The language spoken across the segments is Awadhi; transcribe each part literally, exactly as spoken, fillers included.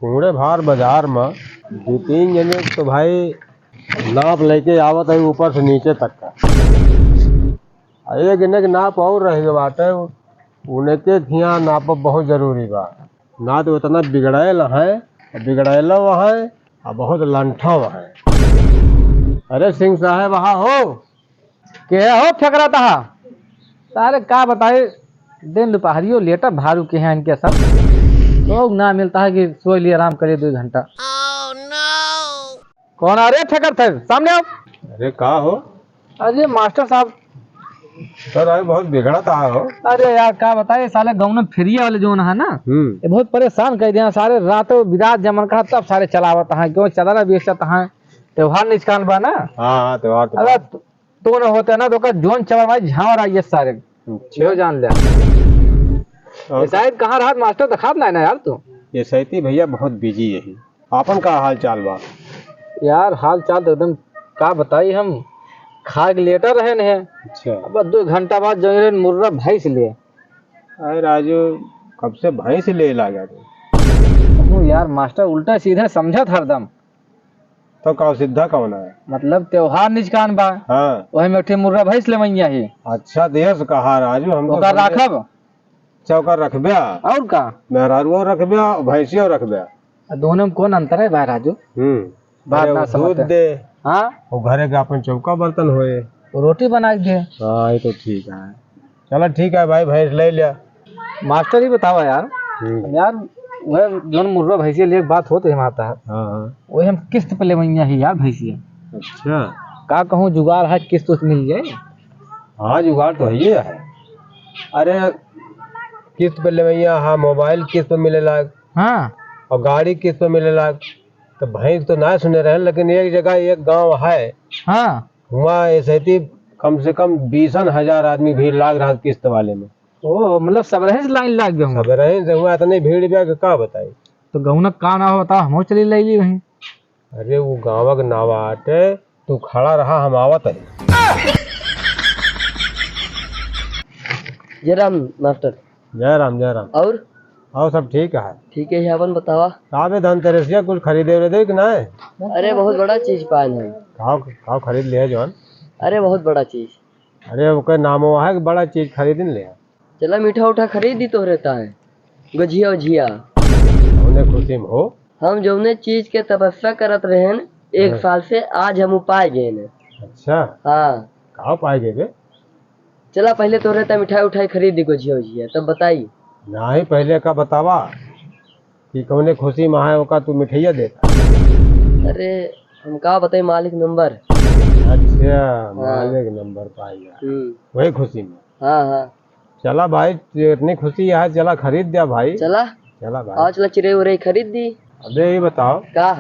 पूरे भार बाजार में दो तीन जने तो भाई नाप लेके आवत है ऊपर से नीचे तक का। आ एक जने के नाप और रह गए बाटे, उनके हियाँ नापब बहुत जरूरी बा। ना तो इतना बिगड़ैल है, बिगड़ैलो है, आ बहुत लंठो है। अरे सिंह साहब, वहाँ हो? के हो फेंकरा तहा? सारे का बताए, दिन दुपहरियो लेटा भारू के हैं इनके सब। लोग ना मिलता है कि सोई लिए आराम करे दो घंटा। कौन आ रे फेंकर थे? सामने आओ। अरे का हो? अरे मास्टर साहब। सर, आज बहुत बिगड़ा था हो। अरे यार, का बताए, साले गाँव में फेरिया वाले जो है ना, हम्म। ये बहुत परेशान कर दिया। सारे रातों बिरात जमन का तब सारे चलावत हैं, क्यों चदरा बेचत हैं, त्योहार निचकान बा ना। हाँ, हाँ, त्योहार तो अरे बा। तो न होते ना तो का जोन चवर भाई झावर आई है सारे। अच्छा। यो जान ले। और ये शायद कहाँ रहत मास्टर दिखात ना है ना यार तू। ये सैती भैया बहुत बिजी है। आपन का हाल चाल बा? यार हाल चाल तो एकदम का बताई हम, खा के लेटा रहे न है। अच्छा। अब दो घंटा बाद जो रहे मुर्रा भैंस ले। अरे राजू, कब से भैंस ले लागा तू? कहूँ यार मास्टर उल्टा सीधा समझत हरदम। तो का सीधा कौन है? मतलब त्योहार निचकान बा। हाँ। वही में उठे मुर्रा भैंस लेवैया ही। अच्छा देश कहा राजू, हम तो ओकर समझे राखब। अच्छा, ओकर रखब्या? और का? मेहरारुओ रखब्या, भैंसियो रखब्या। आ दोनों में कौन अंतर है भाई राजू? हम्म। बात अरे, ना वो दूध समझते। दे। हाँ? वो घरे के अपन चौका बर्तन होए। वो रोटी बना के दे। हाँ, ये तो ठीक है। चलो ठीक है भाई, भैंस ले लिया। मास्टर ही बतावा यार। हम्म। यार, वह जोन मुर्रा भैंसिया लेके बात होत है हमारा। हाँ, हाँ। वही हम किस्त पे लेवैया ही यार भैंसिया। अच्छा। का कहूँ जुगाड़ है, किस्त उस्त मिल जाए? हाँ, जुगाड़ तो है ही है। अरे, किस्त पे लेवैया, हाँ, मोबाइल किस्त पे मिले लाग। हाँ। और गाड़ी किस्त पे मिले लाग। तो भैंस तो ना सुने रहे, लेकिन एक जगह एक गांव है। हाँ। हुआ ऐसे थी, कम से कम बीसन हजार आदमी भीड़ लाग रहा किस्त वाले में। ओ, मतलब सबरहे से लाइन लाग गए हुआ। सबरहे से हुआ, इतनी भीड़ बा कि का बताई। तो गौना का ना हो, बताओ, हम चली ले ली वहीं। अरे, वो गाँव के नावा आटे, तू खड़ा रहा, हम आवत है। जय राम मास्टर। जय राम, जय राम। और? और सब ठीक है। ठीक है, अपन बतावा। का बे धनतेरसिया कुछ खरीदे उरीदे कि नाय? अरे, बहुत बड़ा चीज पाए हैं। का, का खरीद लिया जौन? अरे, बहुत बड़ा चीज। अरे, ओकर नामो है कि बड़ा चीज खरीद ले। चला मीठा उठा खरीद दी तोहरे ताए, गझिया उझिया। हमने खुशी में हो। हम जौने चीज के तपस्या करत रहेन एक हाँ। साल से, आज हम उपाय गए ने। अच्छा। हाँ। का उपाय गए बे? चला पहले तोहरे ताए मिठाई उठाई खरीद दी, गझिया उझिया, तब बताई। नाही, पहले का बतावा कि कौने खुशी में है, ओका तू मिठाइया देता। अरे, हम का बताई, मालिक नंबर। अच्छा, हाँ। मालिक नंबर पाई गया। हम्म। वही खुशी में। हाँ, हाँ। चला भाई, इतनी खुशी है, चला खरीद दिया भाई। चला। चला भाई। हाँ, चला चिरई उरई खरीद दी। अबे ये बताओ। का?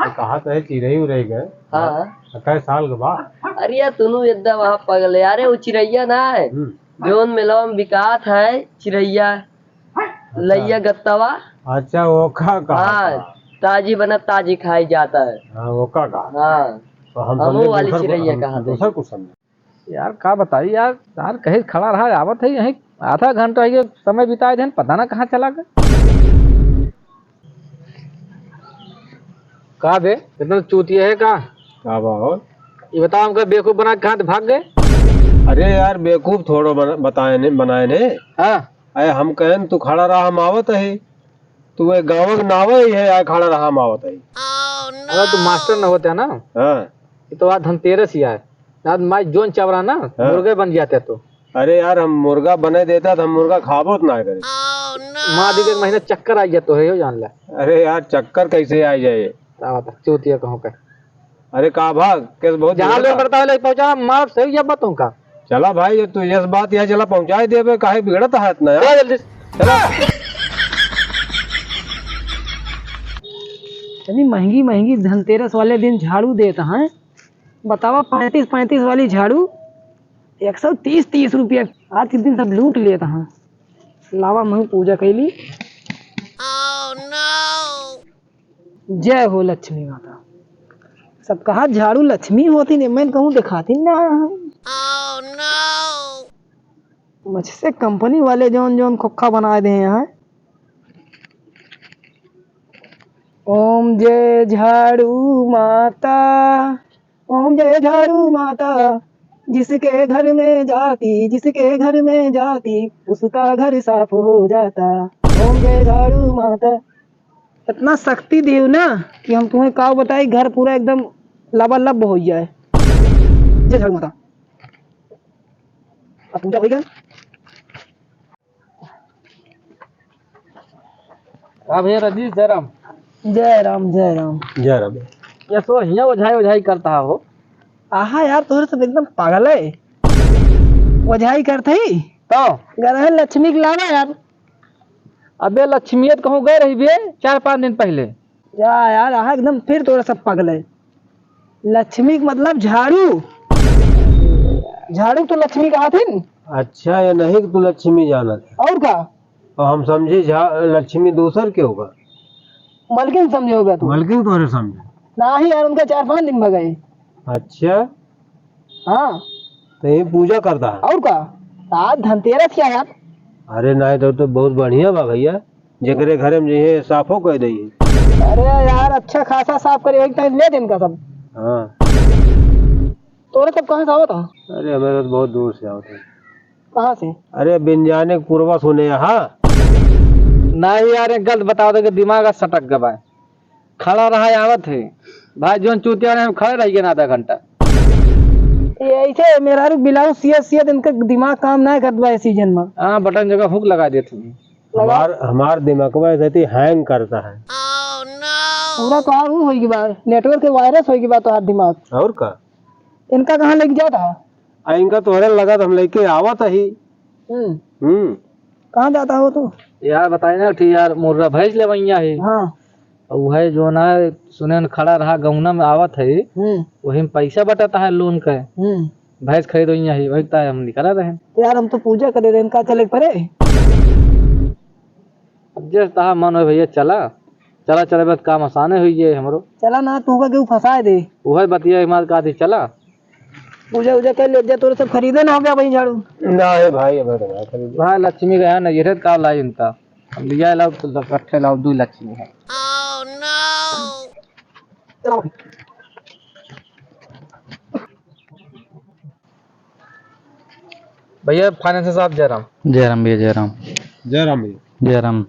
तो कहा तो है चिरई उरई गए। हाँ। तो कै साल के बा? अरे यार, तुनू एकदम वहाँ पगले। अरे वो चिरैया ना है। हम्म। जौन मेलवा में बिकात है, चिरैया। अच्छा। लैया गत्तवा। अच्छा, ओका कहा हाँ, था। ताजी बनत ताजी खाई जाता है। हाँ, ओका कहा। हाँ। तो हम हमहू समझे वाली दूसर को, चिरैया हम कहा था। दूसर कुछ समझे। यार, का बताई यार, यार, कहीं खड़ा रहा, आवत है यहीं, आधा घंटा ये समय बिताए देन, पता ना कहाँ चला गए। का बे, इतना चूतिया है का? का बा हो? ये बताओ, हमका बेवकूफ बना के कहाँ से भाग गए? अरे यार, बेवकूफ थोड़ो बना-, बताए ने, बनाए ने। हाँ। अरे, हम कहन, तू खड़ा रहा, हम आवत है। तू ये गाँव के नावे ही है, आए खड़ा रहा, हम आवत है। अगर तू मास्टर न होते ना, हाँ। ये तो आज धनतेरस ही आए। आज माई जोन चावरा ना, हाँ। मुर्गे बन जाते तो। अरे यार, हम मुर्गा बने देता तो हम मुर्गा खाबो तो ना करे। माँ दी के एक महीना चक्कर आ गया तो है, यो जान ले। अरे यार, चक्कर कैसे आ जाए? का बता, चूतिया कहूँ का। अरे का भाग, कैसे बहुत जहाँ बिगड़ता लोग है। पड़ता है, ले पहुँचा, मार सही जब तुमका। चला भाई, ये तो यस बात यहाँ चला पहुँचाए देबे, काहे बिगड़त हाथ ना यार। चला जल्दी से। चला। इतनी महंगी महंगी धनतेरस वाले दिन झाड़ू देत हैं, बतावा, पैंतीस पैंतीस वाली झाड़ू एक सौ तीस तीस रुपया। आज के दिन सब लूट लेत हैं। लावा महू पूजा कैली। जय हो लक्ष्मी माता। सब कहा झाड़ू लक्ष्मी होती ने, मैं कहूँ दिखाती ना। मुझसे कंपनी वाले जौन जौन खोखा बनाए दे हैं। ओम जय झाड़ू माता, ओम जय झाड़ू माता, जिसके घर में जाती, जिसके घर में जाती, उसका घर साफ हो जाता। ओम जय झाड़ू माता। इतना शक्ति देव ना कि हम तुम्हें का बताई, घर पूरा एकदम लबालब हो जाए। जय झाड़ू माता। अब पूजा हो गया। का भैया रजनीश, जय राम। जय राम, जय राम। जय राम। ये सो हियाँ ओझाई ओझाई करता हो। आहा यार, तोहरे सब एकदम पागल है। ओझाई करते ही तो? गरहन लक्ष्मी के लावा यार। अबे लक्ष्मी तो कहूँ गए रही बे चार पाँच दिन पहले। जा यार, आहा एकदम फिर तोहरे सब पागल है। लक्ष्मी के मतलब झाड़ू। झाड़ू तो लक्ष्मी कहा थी न? अच्छा, ये नहीं कि तू लक्ष्मी जानत है। और का? तो हम समझे झा-, लक्ष्मी दूसर के होगा। मलकिन समझे होगा तू। मलकिन तोहरे समझे। नाही यार, उनका चार पाँच दिन भगई। अच्छा। हाँ। तो ये पूजा करता है। और का? आज धनतेरस क्या यार? अरे नाही तो, तो बहुत बढ़िया बा भैया, जेकरे घरे में जइहे साफो कर दइहे। अरे यार, अच्छा खासा साफ करे, एक टाइम ले दिन का सब। हाँ। तोरे सब कहाँ से आवत है? अरे हमारे तो बहुत दूर से आवत है। कहाँ से? अरे बिंजाने के पुरवा सुने, हाँ। नाही यार, ये गलत बतावत है कि दिमाग आज सटक गवा है। खड़ा रहा आवत है। भाई जोन चूतिया रहे, हम खड़े रह गए ना आधा घंटा। ये ऐसे मेहरारू ब्लाउज सियत सियत इनका दिमाग काम ना करत बा इस सीजन में। हाँ, बटन जगह हुक लगा देत हूँ। हमार, हमार दिमागवा ऐसे ही हैंग करता है। पूरा तोहार ऊ होई गई बा, नेटवर्क के वायरस होई गई बा तोहार दिमाग। और का? इनका कहाँ लेके जाता है? आ, इनका तोहरे लगा तो हम लेके आवत ही। हम्म। हम्म। कहाँ जाता हो तू? यार बताए ना, ठीक यार, मुर्रा भैंस लेवैया है। हाँ। और वह जो ना सुने न खड़ा रहा गौना में आवत है, हम्म। वही में पैसा बटाता है लोन का। हम्म। भैंस खरीदवैया है, वही ताय हम निकला रहे। तो यार हम तो पूजा करे रहे, इनका चले के परे। अब जैसे तहा मन हो भैया, चला, चला, चला, बस काम आसाने हुई जाए हमरो। चला ना, तू का क्यों फंसाए दे? उहे बतिया हमार का थी, चला। पूजा उजा कर ले, जा, तोरे सब खरीदे ना हो गया भाई झाड़ू? ना है भाई, अब तो ना खरीदे। वहाँ लक्ष्मी गया ना, ये का लाई इनका। अब लिया लाओ, तो इकट्ठे लाओ, दो लक्ष्मी है। चलो। भैया, फाइनेंसर साहब, जय राम। जय राम भैया, जय राम। जय राम भैया। जय राम।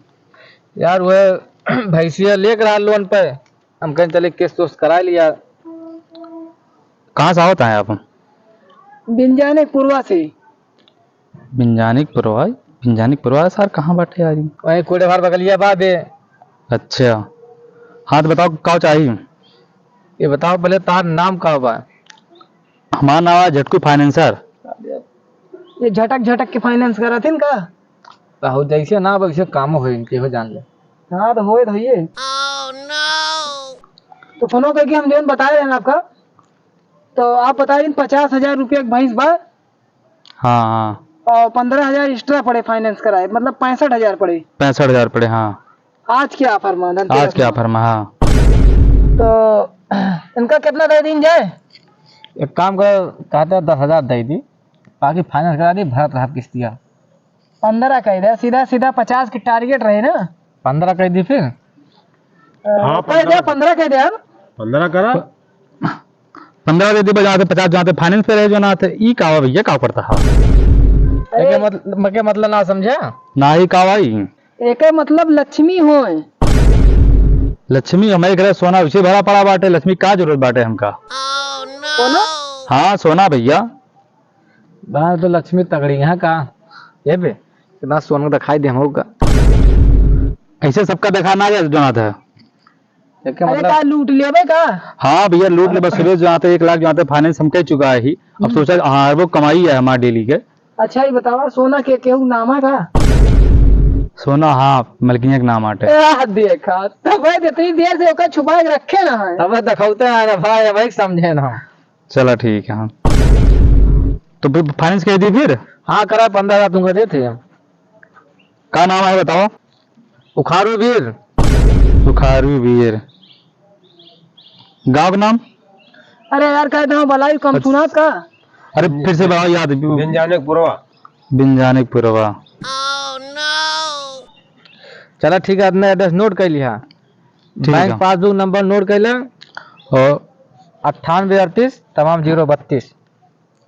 यार, वह भैंसिया लेके रहा लोन पे, हम कहें, चले, केस वेस करा लिया। कहाँ से आवत हैं आप? बिंजाने पुरवा से। बिंजानिक पुरवा, बिंजानिक पुरवा सर कहाँ बाटे यार? वहीं कोडेभार बगलिया बा बे। अच्छा, हाँ तो बताओ का चाहिए? ये बताओ पहले तार नाम का बा? हमार नाम है झटकू फाइनेंसर। ये झटक झटक के फाइनेंस करत हिन का? तो हो जैसे ना वैसे काम होई, इनके हो जान ले। हाँ तो होए तो होइए। तो फोनो करके हम जौन बताए रहे आपका, तो आप बताए रहे पचास हजार रुपया के भैंस बा। हाँ, हाँ। और पन्द्रह हजार एक्स्ट्रा पड़े फाइनेंस कराए, मतलब पैंसठ हजार पड़े। पैंसठ हजार पड़े, हाँ। आज के ऑफर में, धनतेरस आज के में। ऑफर में, हाँ। तो इनका कितना दे दीन जाए? एक काम कर, कहते हैं दस हजार दे दी, बाकी फाइनेंस करा दी, भरत रहा किस्तिया। पन्द्रह कह दे, सीधा सीधा पचास के टारगेट रहे ना। पन्द्रह कह दी फिर? हाँ, कह दे, पन्द्रह। पन्द्रह कह दे यार। पन्द्रह करा। पन्द्रह दे दी, जहाँ से पचास, जहाँ से फाइनेंस पे रहे, जो ना थे, ई का हुआ भैया, का करता है? अरे। एके मतलब, एके मतलब ना समझे? ना ही का भाई। एके मतलब लक्ष्मी होए। लक्ष्मी हमारे घर सोना उसे भरा पड़ा बाटे, लक्ष्मी का जरूरत बाटे हमका? सोना? हाँ, सोना भैया। बाहर तो लक्ष्मी तगड़ी है का? ये बे, कितना सोना दिखाई दे हमको का? ऐसे सबका दिखा ना जाए, जो ना था। एके अरे मतलब का लूट लेबे का? हाँ भैया, लूट लेबे। सुबह जो आते एक लाख जो आते फाइनेंस हम कह चुका है ही। अब हम्म। सोचा, हाँ, वो कमाई है हमारे डेली के। अच्छा, ये बतावा, सोना के केहू नाम है का? सोना, हाँ, मलकिनिया के नाम आटे। आ, देखा, तब भाई इतनी देर से ओका छुपा के रखे ना है। तब दिखाते हैं ना भाई, भाई समझे ना। चला ठीक है, हाँ। तो फिर फाइनेंस कह दी फिर? हाँ, करा, पन्द्रह हजार तुमको देते हैं। का नाम है बताओ? उखारू बीर। उखारू बीर। गाँव का नाम? अरे यार, कह दो, बलाई कम अच्छा। सुनात का? अरे फिर से बताओ, याद। बिंजाने के पुरवा। बिंजाने के पुरवा। चला ठीक है, अपने एड्रेस नोट कर लिया। ठीक बैंक है। पासबुक नंबर नोट कर ले। और अट्ठानवे अड़तीस तमाम जीरो बत्तीस।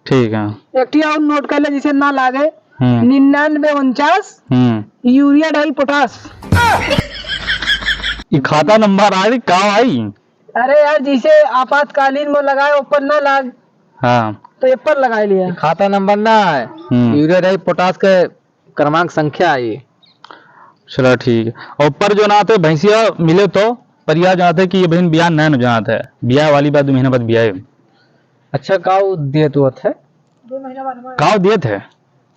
ठीक है। एक ठे और नोट कर ले, जिसे ना लागे। हम्म। निन्यानवे उनचास, हम्म। यूरिया डाई पोटास। ई खाता नंबर आई का आई? अरे यार, जिसे आपातकालीन में लगाए, ऊपर ना लाग। हाँ। तो ये पर लगा लिया। खाता नंबर ना है। हम्म। यूरिया डाई पोटास के क्रमांक संख्या आई। चला ठीक है। और पर जौन आते भैंसिया मिले तो, पर या जौन आते कि ये बहन बियाह नैन जौन आते है, बियाह वाली बात दो महीना बाद बियाह है। अच्छा, काऊ देत होत है? काऊ देत है?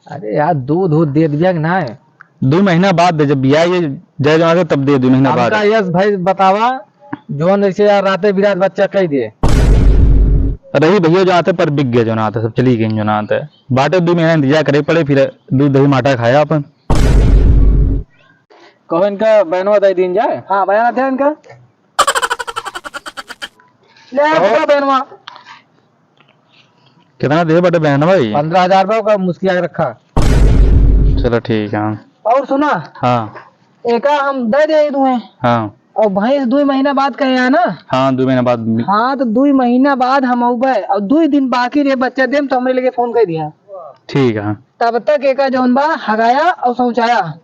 अरे यार, दूध दूध देत बिया कि ना है? दो महीना बाद दे, जब बियाह ये जय जौन आते तब दे, दो महीना बाद। हमका यस भाई बतावा, जौन ऐसे यार राते बिरात बच्चा कह दे। रही भैया जौन आते पर बिक गए जौन आते, सब चली गई जौन आते। बाटे दो महीना इंतजार करे पड़े, फिर दूध दही माठा खाया अपन। कहो इनका बयानवा दे दीन जाए। हाँ, बयान दे इनका। ले, और? आपका बयानवा। कितना दे बटे बयानवा ई? पन्द्रह हजार रुपया का मुस्किया के रखा। चलो ठीक है। और सुना? हाँ। एका हम दे दे दुए। हाँ। और भैंस दुई महीना बाद कहे है ना? हाँ, दुई महीना बाद। हाँ, तो दुई महीना बाद हम अउबे और दुई दिन बाकी रहे बच्चा देम तो हमरे लगे फोन कर दिया। ठीक है। तब तक एका जौन बा हगाया और शौचाया।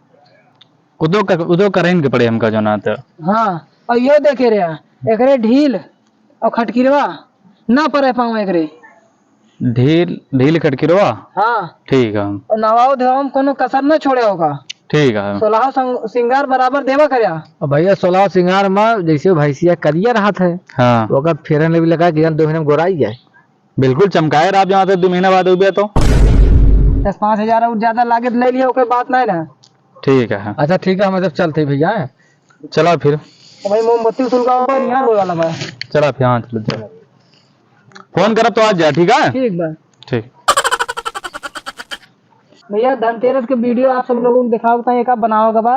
उदो क-, उदो करेन के पड़े हमका जौन आते। हाँ, और यो देखे रहे, एकरे ढील और खटकिरवा ना परे पाऊँ एकरे। ढील, ढील खटकिरवा? हाँ। ठीक है। और नवाओ धोवाओ में कोनो कसर ना छोड़े होगा। ठीक है। सोलह संग-, सिंगार बराबर देवा करया। अब भैया सोलह सिंगार में जैसे भैंसिया करिया रहत है, हाँ। ओकर फेरन भी लगा कि दो महीने में गोराई जाए। बिल्कुल चमकाए रहा, आप जहाँ से दो महीना बाद उबे तो। दस पाँच हजार और ज्यादा लागे तो ले लिया, ओकर बात नहीं ना। ठीक है। अच्छा ठीक है, हम जब चलते भैया। चला फिर। तो भाई मोमबत्ती सुलगाओ पर यहाँ रोए वाला बा। चला फिर, हाँ, चलो, चलो। फोन करब तो आज जा, ठीक है? ठीक बा। ठीक। भैया, धनतेरस के वीडियो आप सब लोगों को दिखाओ, बताएं, एका बनावे के बा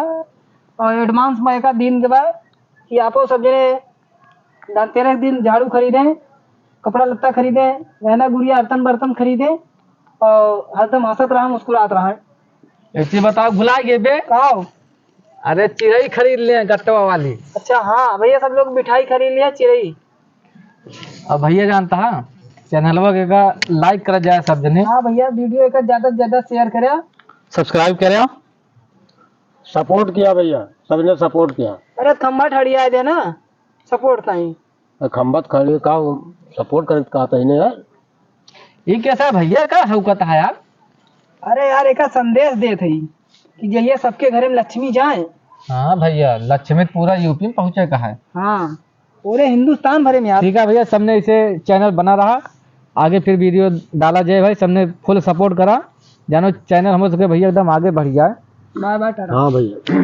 और एडवांस में एका दिन के बा कि आपो सब जने धनतेरस के दिन झाड़ू खरीदें, कपड़ा लत्ता खरीदें, गहना गुड़िया, अर्तन बर्तन खरीदें और हरदम हंसत रहा, मुस्कुरात रहा। ऐसे बताओ, भुला गए बे? का हो? अरे, चिरई खरीद ले, गट्टवा वाली। अच्छा, हाँ, भैया, सब लोग मिठाई खरीद लिया, चिरई। अब भैया जानता है, चैनलवा के का like करा जाए सब जने। हाँ भैया, वीडियो का ज्यादा से ज्यादा share करें। Subscribe करें। Support किया भैया, सबने support किया। अरे, खंभा ठड़िया दे ना, support ताई। खंभा त खड़े का हो, support करे का तहीने यार। ये कैसा भैया का हौकत है यार? अरे यार, एका संदेश देत है कि जहिया सबके घरे में लक्ष्मी जाए। हाँ भैया, लक्ष्मी पूरा यूपी में पहुँचे का है। हाँ, पूरे हिंदुस्तान भरे में यार। ठीक है भैया, सबने इसे चैनल बना रहा, आगे फिर वीडियो डाला जाए भाई, सबने full support करा, जानो चैनल हम लोग के भैया एकदम आगे बढ़ जाए। Bye bye, tata. हाँ भैया।